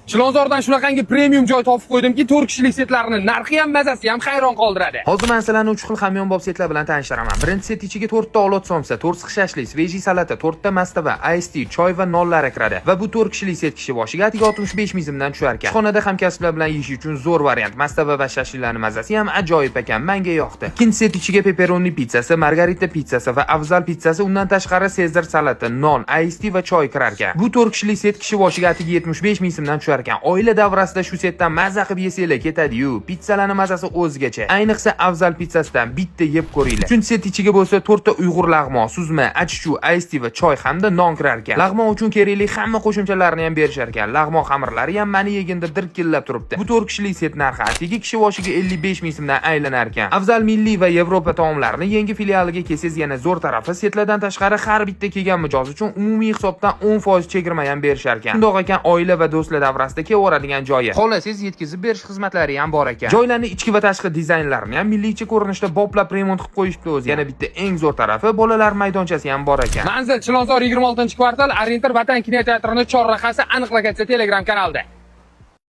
Chilonzordan shunaqangi premium joy topib qo'ydimki, 4 kishilik setlarni narxi ham, mazasi ham hayron qoldiradi. Hozir men sizlarni 3 xil hamyonbop setlar bilan tanishtiraman. Birinchi set ichiga 4 ta olot somsa, 4 six shashlik, свежий salati, 4 ta mastava, ice tea, choy va nonlar kiradi. Va bu 4 kishilik set kishi boshiga atigi 65 ming so'mdan tushar ekan. Ishxonada hamkasblar bilan yeyish uchun zo'r variant. Mastava va shashliklarning mazasi ham ajoyib ekan, menga yoqdi. Ikkinchi set ichiga pepperoni pizzasi, margarita pizzasi va afzal pizzasi, undan tashqari Sezar salati, non, ice tea va choy kirar ekan. Bu 4 kishilik set kishi boshiga atigi 75 ming so'mdan tushar ekan. Oila davrasida shu setdan maza qilib yesanglar ketadi-yu. Pizzalarning mazasi o'zgacha. Ayniqsa afzal pizzasidan bitta yeb ko'ringlar. Uchinchi set ichiga bo'lsa 4 ta uyg'ur lag'mon, suzma, achchu, ice tea va choy hamda non kirar ekan. Lag'mon uchun kerakli hamma qo'shimchalarni ham berishar ekan. Lag'mon xamirlari ham mani yegin deb dirkillab turibdi. Bu 4 kishilik set narxi atigi kishi boshiga 55 ming so'mdan aylanar ekan. Afzal milliy va Yevropa taomlarini yangi filialiga kelsangiz, yana zo'r tarafi, setlardan tashqari har bitta kelgan mijoz uchun umumiy hisobdan 10% chegirma ham berishar ekan. Shundoq ekan, oila va do'stlar davrasida kelaveradigan joyi. Xohlasangiz, yetkazib berish xizmatlari ham bor ekan. Joylarning ichki va tashqi dizaynlarini ham milliycha ko'rinishda boplab remont qilib qo'yishibdi o'zi. Yana bitta eng zo'r tarafi, bolalar maydonchasi ham bor ekan. Manzil: Chilonzor, 26-kvartal, Orientir Vatan kinoteatrini chorrahasi, aniq lokatsiya Telegram kanalida.